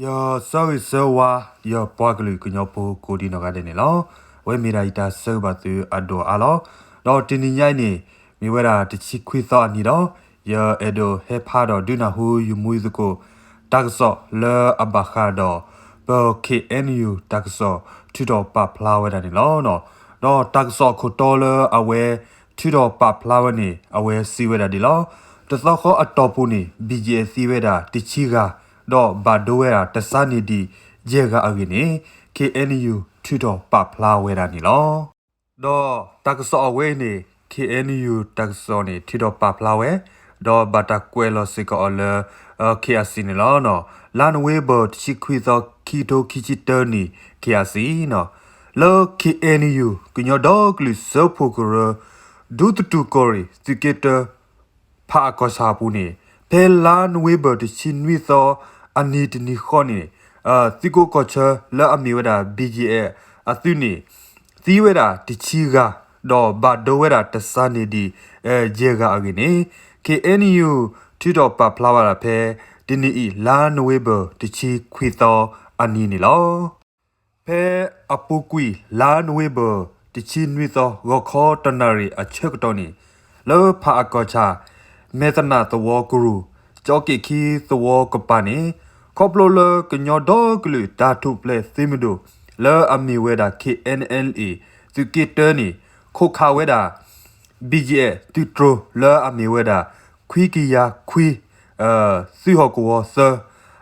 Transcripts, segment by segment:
ယဆၢဂ့ၤဆၢဝါ ယပှၤကလုာ်ကညီဖိကိးဒံနီၢ်ဂၤဒဲးန့ၣ်လီၤ. အဝဲမ့ၢ်ဒၣ်ယတၢ်ဆၢဂ့ၤဘၣ်သုအဒိၣ်အါလီၤ. ဒီးတနံၤညါအံၤန့ၣ် မ့ၢ်ဝဲဒၣ်တဆံခွံသီအနံၤဒီး ယအဲၣ်ဒိးဟဲဖးဒီးဒုးနၢ်ဟူယမူယသကိး တၢ်ကစီၣ်လၢအဘၣ်ဃးဒီး ပ K N U တၢ်ကစီၣ် ထုးထီၣ်ပာ်ဖျါဝဲဒၣ်န့ၣ်လီၤ. ဒီးတၢ်ကစီၣ်အခိၣ်တီလၢအဝဲထုးထီၣ်ပာ်ဖျါဝဲန့ၣ် အဝဲစံးဝဲဒၣ်ဒ်လီၤ. တသီဃီအတီၢ်ပူၤန့ၣ် B G F သံဝဲဒၣ်တဆံဂၤ, ဒီးဘၣ်ဒိဝဲဒၣ်တစးန့ၢ်ဒံးယဲၢ်ဂၤအဂ့ၢ်န့ၣ် K N U ထုးထီၣ်ပာ်ဖျါဝဲဒၣ်န့ၣ်လီၤ. ဒီးတၢ်ကစီၣ်အဝဲအံၤန့ၣ် K N U တၢ်ကစီၣ်န့ၣ် ထုးထီၣ်ပာ်ဖျါဝဲ, ဒီးဘၣ်တၢ်ကွဲးလီၤစ့ၢ်ကီးအီၤလၢ K I C န့ၣ်လီၤ. လါနိၣ်ဝ့ဘၢၣ် တဆံခွံသီ ခံကထိခံဆံတၢနံၣ် K I C လၢ K N U ကညီဒီကလုာ်စၢဖှိၣ်ကရၢ ဒူသတူၢ်ကီၢ်ရ့ၣ် သုးက့တၢ ဖးအကီၢ်ဆၣ်အပူၤန့ၣ် ဖဲလါနိၣ်ဝ့ဘၢၣ် တဆံနွံသီ အနံၤတနံၤဃီန့ၣ် သုးခိးကီၢ်ဆၢလၢအမ့ၢ်ဝဲဒၣ် B G F အသုးန့ၣ် သံဝဲဒၣ်တဆံဂၤ, ဒီးဘၣ်ဒိဝဲဒၣ်တစးန့ၢ်ဒံး ယဲၢ်ဂၤအဂ့ၢ်န့ၣ် K N U ထုးထီၣ်ပာ်ဖျါဝဲဒၣ်ဖဲ တနံၤအံၤ လါနိၣ်ဝ့ဘၢၣ် တဆံခွံသီအနံၤန့ၣ်လီၤ. ဖဲအပူၤကွံာ် လါနိၣ်ဝ့ဘၢၣ် တဆံနွံသီ ဂီၤခီတနၣ်ရံၣ်အဆၢကတီၢ်န့ၣ် လၢဖးအကီၢ်ဆၣ် မဲၣ်သနၣ်သဝီကရူၢ် ကၠီက့ၣ်ခံသဝီကပၤန့ၣ် ခီဖျိလၢကညီဒီကလုာ်တၢ်ထူၣ်ဖျဲးသုးမုၢ်ဒိၣ် လၢအမ့ၢ်ဝဲဒၣ် K N L A သုးက့တၢန့ၣ် ခိးခးဝဲဒၣ် B G F သုးတြိၤလၢအမ့ၢ်ဝဲဒၣ် ခွံကယၤခွံ သုးဟီၣ်ကဝီၤသၢ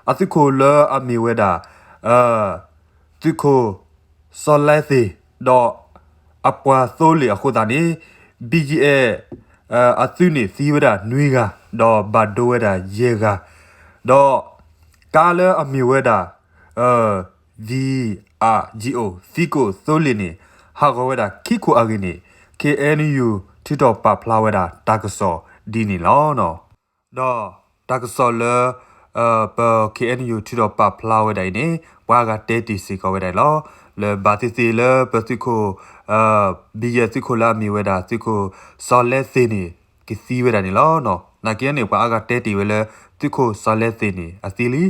အသုးခိၣ်လၢအမ့ၢ်ဝဲဒၣ် သုးခိၣ် စီၤလဲသ့ၣ် ဒီးအပှၤသိလ့ၣ်အဃိသတးန့ၣ် B G F အသုးန့ၣ်သံဝဲဒၣ်နွံဂၤ ဒီးဘၣ်ဒိဝဲဒၣ်ယဲၢ်ဂၤ ဒီးကါလၢအမ့ၢ်ဝဲဒၣ် V R G O သံကိၣ်သိလ့ၣ်န့ၣ် ဟးဂီၤဝဲဒၣ်ခံခိၣ်အဂ့ၢ်န့ၣ် K N U ထုးထီၣ်ပာ်ဖျါဝဲဒၣ်တၢ်ကစီၣ်ဒ်န့ၣ်လီၤ. ဒီးတၢ်ကစီၣ်လၢ ပ K N U ထုးထီၣ်ပာ်ဖျါဝဲဒၣ်အံၤန့ၣ် ပှၤအါဂၤတဲတ့ၢ်စ့ၢ်ကီးဝဲဒၣ်လီၤ. လၢဘၣ်သ့ၣ်သ့ၣ်လၢပသုးခိၣ် ဘံယဲၢ်သုးခိၣ်လၢအမ့ၢ်ဝဲဒၣ် သုးခိၣ်စီၤလဲသ့ၣ်န့ၣ် ကသံဝဲဒၣ်န့ၣ်လီၤ. နာ်က့န့ၣ် ပှၤအါဂၤတဲတ့ၢ်ဝဲလၢ သုးခိၣ်စီၤလဲသ့ၣ်န့ၣ် အသံလံ.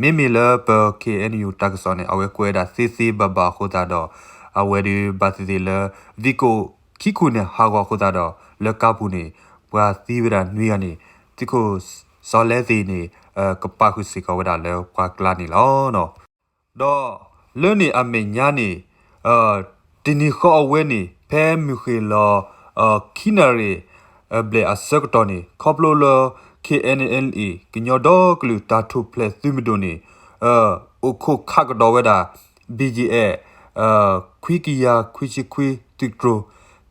မ့မ့ၢ်လၢပ K N U တၢ်ကစီၣ်န့ၣ် အဝဲကွဲးဝဲဒၣ်သ့သ့ဘၣ်ဘၣ်အဃိသတးဒီး အဝဲဒုးဘၣ်သ့ၣ်သ့ၣ်လၢ သံကိၣ်ခံခိၣ်န့ၣ် ဟးဂီၤအဃိသတးဒီး လၢကါပူၤန့ၣ် ပှၤသံဝဲဒၣ်နွံဂၤန့ၣ် သုးခိၣ်စီၤလဲသ့ၣ်န့ၣ် ကပာ်ဃုာ်စ့ၢ်ကီးဝဲဒၣ်လၢပှၤကျါန့ၣ်လီၤ. ဒီးလၢန့ၣ်အမဲာ်ညါန့ၣ် တနံၤဃီအဝဲန့ၣ် ဖဲမုၢ်ဃ့ၢ်လီၤ ခံနၣ်ရံၣ် ဘျဲၣ်အဆၢကတီၢ်န့ၣ် ခီဖျိလၢ K N L A ကညီဒီကလုာ်တၢ်ထူၣ်ဖျဲးသုးမုၢ်ဒိၣ်န့ၣ် အိၣ်ခိးခးကဒီးဝဲဒၣ် B G F ခွံကယၤခွံဆံခွံ သုးတြိၤ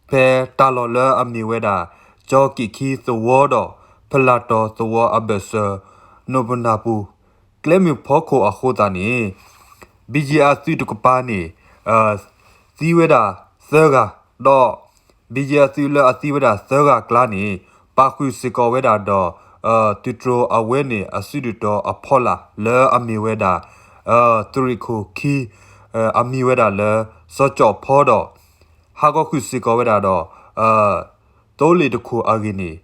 ဖဲတၢ်လီၢ်လၢအမ့ၢ်ဝဲဒၣ် ကၠီက့ၣ်ခံသဝီဒီး ဖလၢ်တီၤသဝီအဘၢၣ်စၢၤ နိၣ်ပနၢ်ပူၤ ကျဲမုၢ်ဖီခိၣ်အဃိသတးန့ၣ် B G F အသုးတကပၤန့ၣ် သံဝဲဒၣ်သၢဂၤ ဒီး B G F အသုးလၢအသံဝဲဒၣ်သၢဂၤအကျါန့ၣ် ပာ်ဃုာ်စ့ၢ်ကီးဝဲဒၣ်ဒီး သုးတြိၤအဝဲန့ၣ် အစုဒုၣ်တီၤအဖီလာ်လၢအမ့ၢ်ဝဲဒၣ် သုးရ့ၣ်ခိၣ်ခံ အမံၤဝဲဒၣ်လၢ စီၤကၠီၣ်ဖီဒီး ဟးဂီၤဃုာ်စ့ၢ်ကီးဝဲဒၣ်ဒီး သိလ့ၣ်တခိၣ်အဂ့ၢ်န့ၣ်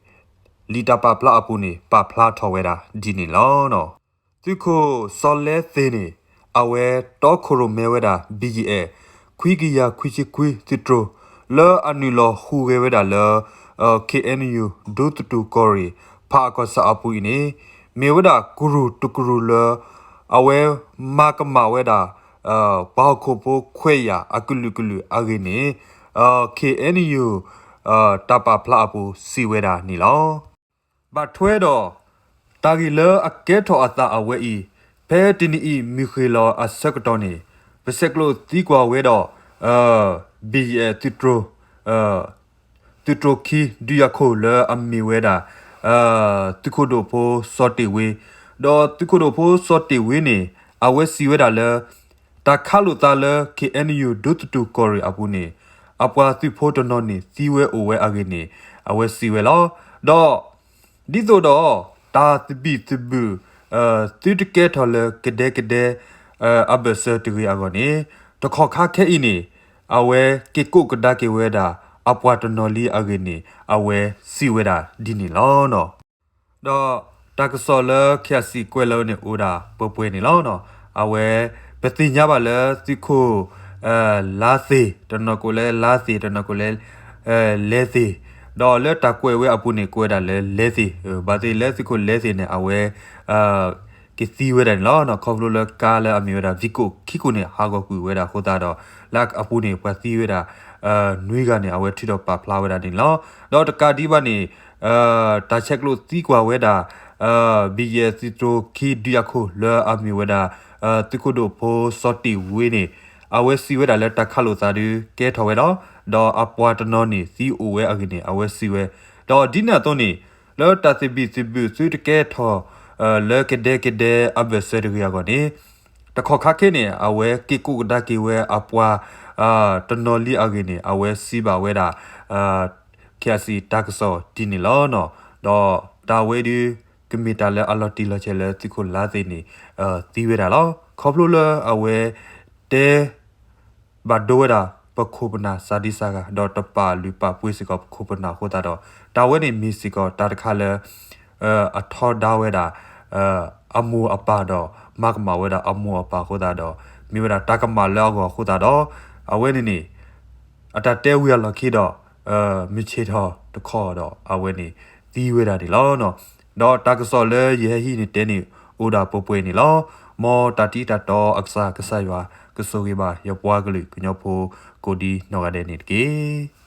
လံာ်တၢ်ပာ်ဖျါအပူၤန့ၣ် ပာ်ဖျါထီၣ်ဝဲဒၣ်ဒ်န့ၣ်လီၤ. သုးခိၣ်စီၤလဲသ့ၣ်န့ၣ် အဝဲတီခိၣ်ရိၣ်မဲဝဲဒၣ် B G F ခွံကယၤခွံဆံခွံ သုးတြိၤ လၢအနုာ်လီၤဟူးဂဲၤဝဲဒၣ်လၢ K N U ဒူသတူၢ်ကီၢ်ရ့ၣ် ဖးအကီၢ်ဆၣ်အပူၤအံၤန့ၣ် မ့ၢ်ဝဲဒၣ်ကရူၢ်တကရူၢ်လၢ အဝဲမၤကမၣ်ဝဲဒၣ် ပှၤဟီၣ်ခိၣ်ဖိခွဲးယာ်အကလုာ်ကလုာ်အဂ့ၢ်န့ၣ် K N U တၢ်ပာ်ဖျါအပူၤစံးဝဲဒၣ်န့ၣ်လီၤ. ဘၣ်ထွဲဒီး တၢ်ဂ့ၢ်လၢအကဲထီၣ်အသးအဝဲအံၤ ဖဲတနံၤအံၤမုၢ်ဃ့ၢ်လီၤအဆၢကတီၢ်န့ၣ် ပဆဲးကျိးသံကွၢ်ဝဲဒီး ဘံယဲၢ်သုးတြိၤ သုးတြိၤခံ ဒုးယၤခိၣ်လၢအမ့ၢ်ဝဲဒၣ် သုးခိၣ်ဒိၣ်ဖိစီၤတ့ၢ်ဝ့ ဒီးသုးခိၣ်ဒိၣ်ဖိစီၤတ့ၢ်ဝ့န့ၣ် အဝဲစံးဝဲဒၣ်လၢ တၢ်ခးလိာ်သးလၢ K N U ဒူသတူၢ်ကီၢ်ရ့ၣ်အပူၤန့ၣ် အပှၤသုးဖိတနီၤန့ၣ် သံဝဲအိၣ်ဝဲအဂ့ၢ်န့ၣ် အဝဲစံးဝဲလီၤ. ဒီး ဒ်သိးဒီး တၢ်သဘံၣ်သဘုၣ် သုတကဲထီၣ်လၢကဒဲကဒဲ အဘၢၣ်စၢၤတဂ့ၤအဂီၢ်န့ၣ် တခီၣ်ခါခဲအံၤန့ၣ် အဝဲက့ၤကိးကဒါက့ၤဝဲဒၣ် အပှၤတနီၤလံအဂ့ၢ်န့ၣ် အဝဲစံးဝဲဒၣ်ဒ်န့ၣ်လီၤ. ဒီးတၢ်ကစီၣ်လၢ K I C ကွဲးလီၤန့ၣ်အိၣ်ဒၣ်ပှဲၤပှဲၤန့ၣ်လီၤ. အဝဲ ပသ့ၣ်ညါဘၣ်လၢသုးခိၣ် လါသ့ၣ် တနီၤကိးလၢလါသ့ၣ် တနီၤကိးလၢ လဲၤသ့ၣ် ဒီးလၢတၢ်ကွဲးဝဲအပူၤန့ၣ် ကိးဝဲဒၣ်လၢလဲၤသ့ၣ် ဘၣ်သ့ၣ်လၢသုးခိၣ်လဲၤသ့ၣ်န့ၣ် အဝဲ ကသံဝဲဒၣ်န့ၣ်လီၤ. ခီဖျိလၢကါလၢအမ့ၢ်ဝဲဒၣ် Vigo ခံခိၣ်န့ၣ် ဟးဂီၤကွံာ်ဝဲဒၣ်အဃိသတးဒီး လၢအပူၤန့ၣ် ပှၤသံဝဲဒၣ် နွံဂၤန့ၣ် အဝဲထုးထီၣ်ပာ်ဖျါဝဲဒၣ်န့ၣ်လီၤ. ဒီးတကးဒံးဘၣ်န့ၣ် တၢ်ဆဲးကျိးသံကွၢ်ဝဲဒၣ် ဘံၣ်ယဲၢ်သုးတြိၤခံဒုးအခိၣ် လၢအမ့ၢ်ဝဲဒၣ် သုးခိၣ်ဒိၣ်ဖိစီၤတ့ၢ်ဝ့န့ၣ် အဝဲစံးဝဲဒၣ်လၢတၢ်ခးလိာ်သးဒုးကဲထီၣ်ဝဲလီၤ. ဒီးအပှၤတနီၤန့ၣ် သံအိၣ်ဝဲအဂ့ၢ်န့ၣ် အဝဲစံးဝဲ ဒီးဒ်န့ၣ်အသိးန့ၣ် လၢတၢ်သဘံၣ်သဘုၣ်သုတကဲထီၣ် လၢကဒဲကဒဲအဘၢၣ်စၢၤတဂ့ၤအဂီၢ်န့ၣ် တခီခါခဲန့ၣ် အဝဲက့ၤကိးကဒါက့ၤဝဲအပှၤ တနီၤလံအဂ့ၢ်န့ၣ် အဝဲစံးဘၣ်ဝဲဒၣ် KIC တၢ်ကစီၣ်ဒ်န့ၣ်လီၤ. ဒီးတၢ်ဝဲဒုး ကမ့ၢ်တၢ်လၢအလီၤတံၢ်လီၤဆဲးလၢသုးခိၣ်လါသ့ၣ်န့ၣ် သံဝဲဒၣ်လီၤ. ခီဖျိလၢအဝဲ တဲ ဘၣ်ဒိဝဲဒၣ် ပခိၣ်ပနၢ်စှၤဒံစှၤဂၤ ဒီးတပာ်လုၢ်ပာ်ပှ့ၤစ့ၢ်ကီးပခိၣ်ပနၢ်အဃိသတးဒီး တၢ်ဝဲန့ၣ်မ့ၢ်စ့ၢ်ကီးတၢ်တခါလၢ အထီဒါဝဲဒၣ် အမိၢ်အပၢ်ဒီး မၤကမၣ်ဝဲဒၣ်အမိၢ်အပၢ်အဃိသတးဒီး မ့ၢ်ဝဲဒၣ်တၢ်ကမၣ်လၢအဂီၢ်အဃိသတးဒီး အဝဲန့ၣ်န့ၣ် အတၢ်တဲဝံၤအလီၢ်ခံဒီး မုၢ်ဆ့ၣ်ထီၣ်တခီဒီး အဝဲန့ၣ်သံဝဲဒၣ်န့ၣ်လီၤ. ဒီးတၢ်ကစီၣ်လၢယဟဲဟံးန့ၢ်တဲန့ၣ် အိၣ်ဒၣ်ပှဲၤပှဲၤန့ၣ်လီၤ. မ်တၢ်တံၤတၢ်တီအကစၢ် ကစၢ်ယွၤ ကဆိၣ်ဂ့ၤဘၣ်ယပှၤကလုာ်ကညီဖိ ကိးဒံနီၢ်ဂၤဒဲးန့ၣ်တက့ၢ်.